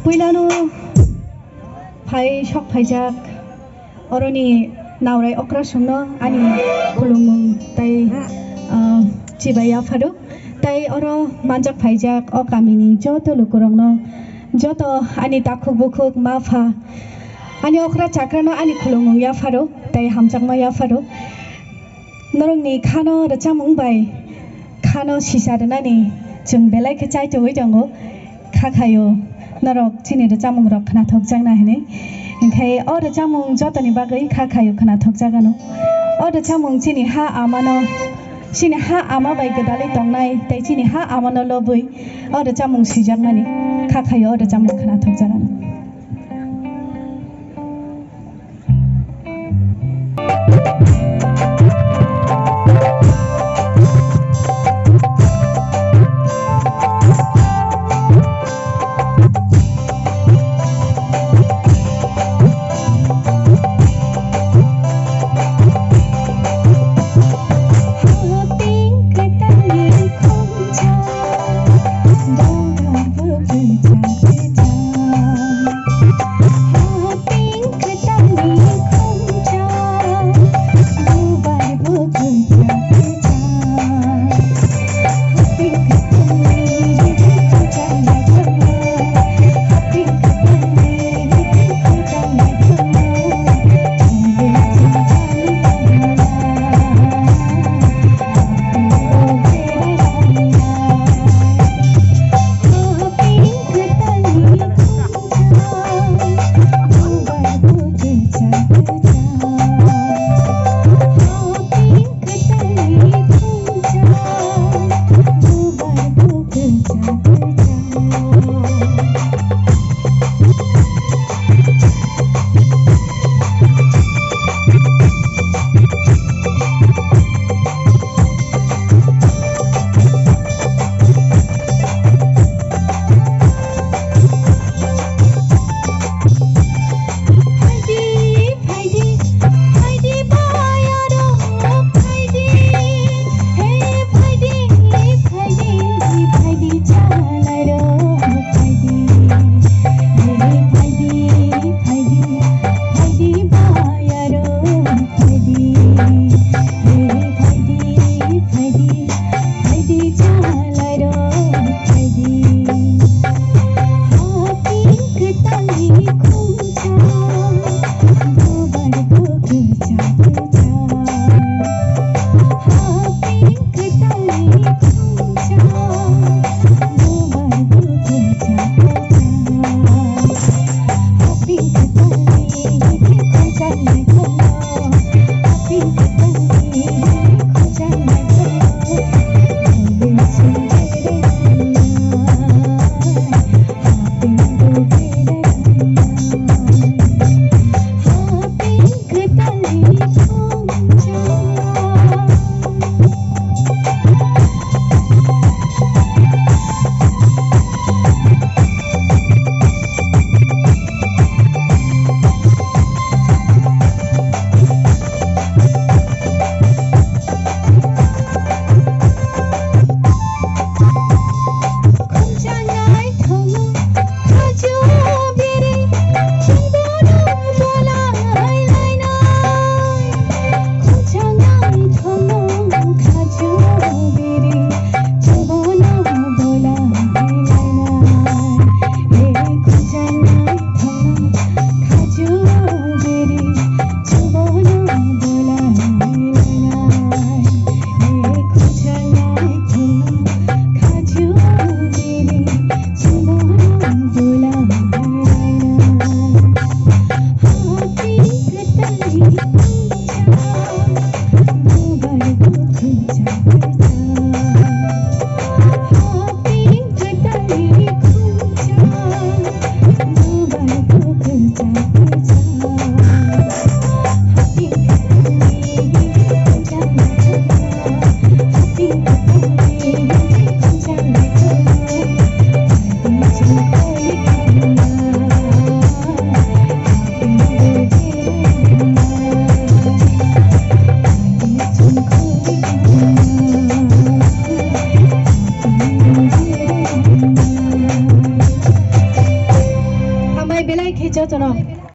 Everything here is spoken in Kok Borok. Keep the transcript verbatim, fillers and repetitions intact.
Puilano phai sok phaijak oroni naurai okrasongno ani khulumung tei, ah, chibai yapharo. Tei oro manjak phaijak o kamini joto lukurokno, joto ani takhuk bukhuk ma pha, ani okra chakrano ani khulumung yapharo tei hamjakma yapharo. Norokni khano rwchapmung bai khano sisa rwnani chwng belai khe chaitogwi tongo. Kha khayo norok chini rwchapmungrok khnathokjakna hinwi. Hinkhe o rwchapmung jotoni bagwi kha khayo khnathokjagano. O rwchapmung chini ha amano, chini ha ama bai gwdalwi tongnai tei chini ha amano lobwi o rwchapmung swijakmani. Kha khayo o rwchapmung khnathokjagano. Belai khe jotono.